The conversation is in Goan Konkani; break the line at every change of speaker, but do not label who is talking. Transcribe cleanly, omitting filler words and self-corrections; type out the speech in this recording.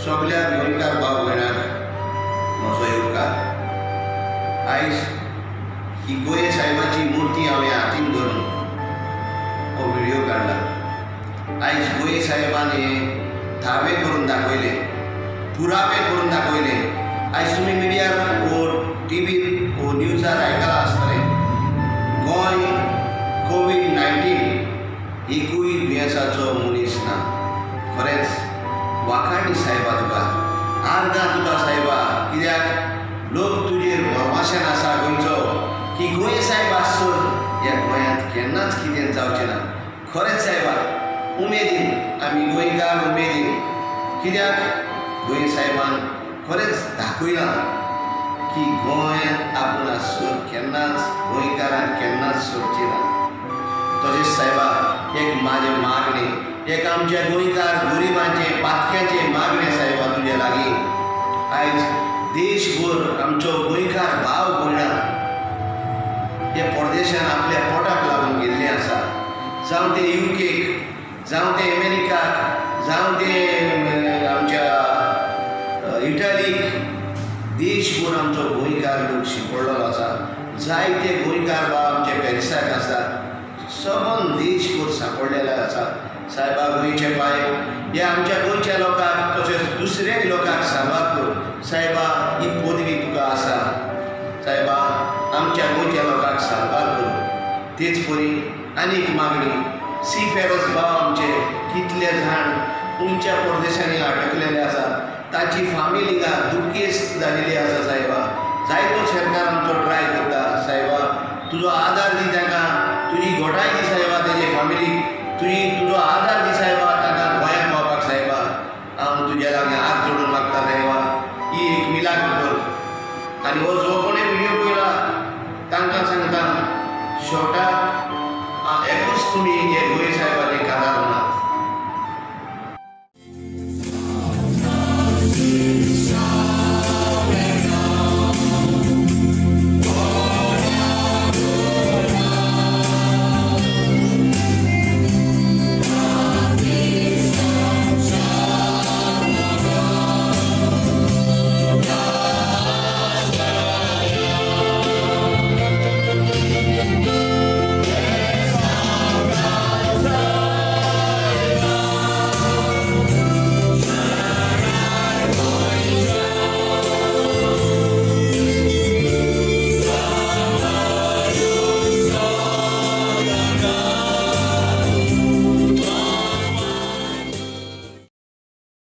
सगळ्या गोंयकार भाव भयणांक म्हजो येवकार. आयज ही गोये साहेबाची मूर्ती हांवें हातीन धरून हो व्हिडियो काडला. आयज गोये साहेबान हे थावे करून दाखयले, पुरावे करून दाखयले. आयज तुमी मिडियार वो टीव्हीर वो न्यूजार आयकलां आसतलें, गोंय कोवीड-19 एकूय दुयेंसाचो मनीस ना. खरेंच वाखाणी साहेबा, तुका आर्गां तुका साहेबा, कित्याक लोक तुजेर भरवशान आसा गोंयचो की गोंय साहेब आससर ह्या गोंयांत केन्नाच कितें जावचें ना. खरेंच साहेबा, उमेदीन आमी गोंयकार उमेदीन, कित्याक गोंय साहेबान खरेंच दाखयलां की गोंयांत आपूण आससर केन्नाच गोंयकारांक केन्नाच सोडचें ना. तशेंच साहेबा, एक म्हाजें मागणें, एक आमच्या गोंयकार गरिबांचें पातक्याचें मागणें साहेबा तुज्या लागीं. आयज देशभर आमचो गोंयकार भाव भयणां हे परदेशान आपल्या पोटाक लागून गेल्ले आसा, जावं ते युकेक, जावं ते अमेरिकाक, जावं ते आमच्या इटलीक, देशभर आमचो गोंयकार लोक शिंपडलेलो आसा. जायते गोंयकार भाव आमचे पॅरिसाक आसा, सबंद देशभर सांपडलेले आसा. सायबा, गोंयचे पाय ह्या आमच्या गोंयच्या लोकांक तशेंच दुसऱ्याय लोकांक साल्वार कर सायबा. ही पदवी तुका आसा सायबा, आमच्या गोंयच्या लोकांक साल्वार कर. तेच परी आनी एक मागणी, सी फेरस भाव आमचे कितले जाण उंच्या परदेशांनी अटकलेले आसात, ताची फामिली दुखेस्त जालेली आसा सायबा. जायतो सरकार आमचो ट्राय करता सायबा, तुजो आदार दी तांकां, तुजी घोटाय दी सायबा, तेजे फामिलीक तुजी तुजो आदार दी सायबा, तांकां गोंयांत पावपाक सायबा. हांव तुज्या लागीं हात जोडून मागता सायबा, ही एक मिलाग्र कर. आनी हो जो कोणें व्हिडियो पळयला तांकां सांगता, शेवटाक एकूच तुमी हे गोंय साहेबाचें काजार म्हणा.